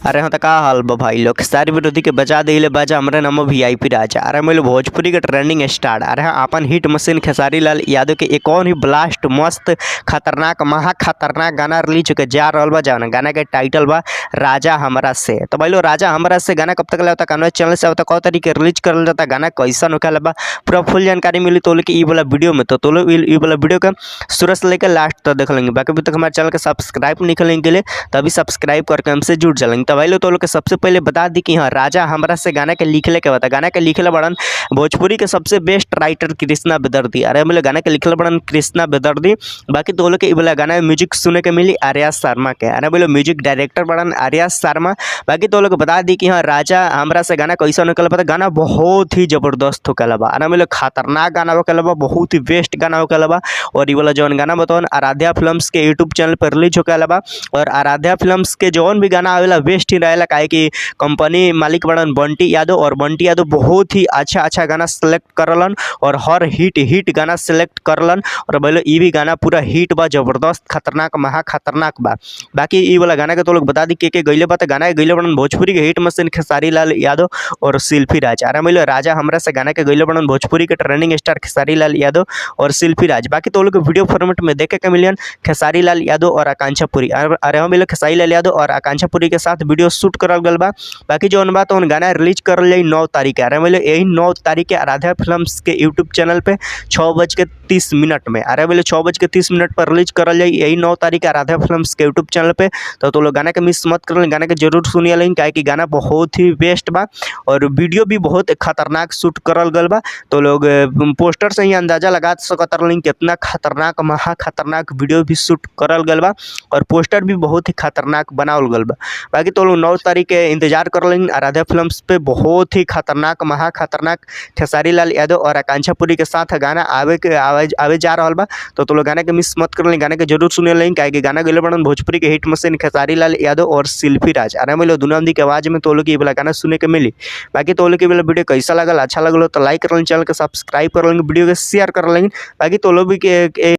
अरे हाँ त का हाल बा भाई लोग। सारी विरोधी के बजा दिले बाजा हमरे नाम वीआईपी राजा। अरे मिलो भोजपुरी के ट्रेंडिंग स्टार। अरे हाँ अपन हिट मशीन खेसारी लाल यादव के एक और ही ब्लास्ट मस्त खतरनाक महा खतरनाक गाना रिलीज होके जा रहल बा। जौन गाना के टाइटल बा राजा हमरा से। तो भाई लोग राजा हमरा से गाना कब तक लाता कौन चैनल से आता कौ तारीख के रिलीज करल जाता गाना कैसन होखेला बा पूरा फुल जानकारी मिली तो के ई वाला वीडियो में। तो लोग ई वाला वीडियो के शुरू से लेकर लास्ट तक देख लेंगे। बाकी अभी तक हमारे चैनल के सब्सक्राइब नहीं करेंगे के लिए तो अभी सब्सक्राइब करके हमसे जुड़ जाएंगे। तो भाई लोग तो लोग के सबसे पहले बता दी कि हाँ राजा हमरा से गाना के लिखले के बता गाना के लिखले बड़न भोजपुरी के सबसे बेस्ट राइटर कृष्णा बेदर्दी। अरे हम लोग गाना के लिखले बड़न कृष्णा बेदर्दी। बाकी तो लोग के ई वाला गाना म्यूजिक सुने के मिली आर्या शर्मा के। अरे बोलो म्यूजिक डायरेक्टर बड़न आर्या शर्मा। बाकी तो लोग बता दी कि हाँ राजा हमरा से गाना कैसा निकल बा। गाना बहुत ही जबरदस्त होखेला बा। अरे बोलो खतरनाक गाना होखेला बा, बहुत ही बेस्ट गाना होखेला बा। और ई वाला जौन गाना बतौन आराध्या फिल्म्स के यूट्यूब चैनल पर रिलीज होखेला बा। और आराध्या फिल्म्स के जौन भी गाना आवेला बेस्ट ही रहेला, काहे कि कंपनी मालिक बड़न बंटी यादव और बंटी यादव बहुत ही अच्छा अच्छा गाना सेलेक्ट करलन और हर हिट हिट गाना सेलेक्ट करलन। और बोलो ई भी गाना पूरा हिट बा, जबरदस्त खतरनाक महा खतरनाक बा। बाकी ई वाला गाना के तो लोग बता दी के गइले बा। तो गाना के गइले बड़न भोजपुरी के हिट मशीन खेसारी लाल यादव और शिल्पी राज। अरे बोलो राजा हमरा से गाना के गइले बड़न भोजपुरी के ट्रेंडिंग स्टार खेसारी लाल यादव और शिल्पी राज। बाकी तो लोग वीडियो फॉर्मेट में देखे के मिलियन खेसारी लाल यादव और आकांक्षा पुरी। अरे हम लोग खेसारी लाल यादव और आकांक्षा पुरी के साथ वीडियो शूट करल गल बा। बाकी जौन बा तो गाना रिलीज करल जाई 9 तारीख के। अरे बोले यही 9 तारीख के आराध्या फिल्म्स के यूट्यूब चैनल पे 6:30 में। अरे बोले 6:30 पर रिलीज करल जाई यही 9 तारीख के आराध्या फिल्म्स के यूट्यूब चैनल पे। तो लोग गाना के मिस मत कर, गाना के जरूर सुनिए लेकिन काहे कि गाना बहुत ही बेस्ट बा और वीडियो भी बहुत खतरनाक शूट करल गल बा। तो लोग पोस्टर से ही अंदाजा लगा सकत रहलन कितना खतरनाक महा खतरनाक वीडियो भी शूट करल गल बा और पोस्टर भी बहुत ही खतरनाक बनावल गल बा। बाकी तो लोग 9 तारीख के इंतजार कर लें आराध्या फिल्म्स पे। बहुत ही खतरनाक महा खतरनाक खेसारी लाल यादव और आकांक्षा पुरी के साथ गाना आवे के आवे जा रहल बा। तो लोग गाना के मिस मत कर लें, गाना के जरूर सुने लें काहे कि गाना गइले बड़न भोजपुरी के हिट मशीन खेसारी लाल यादव और शिल्पी राज। अरे मिलो दुनू आदमी के आवाज में तो लोग ये वाला गाना सुने के मिली। बाकी तो लोग के वाला वीडियो कैसा लगल, अच्छा लगल तो लाइक कर लें, चैनल के सब्सक्राइब कर लें, वीडियो के शेयर कर लें। बाकी तो लोग भी के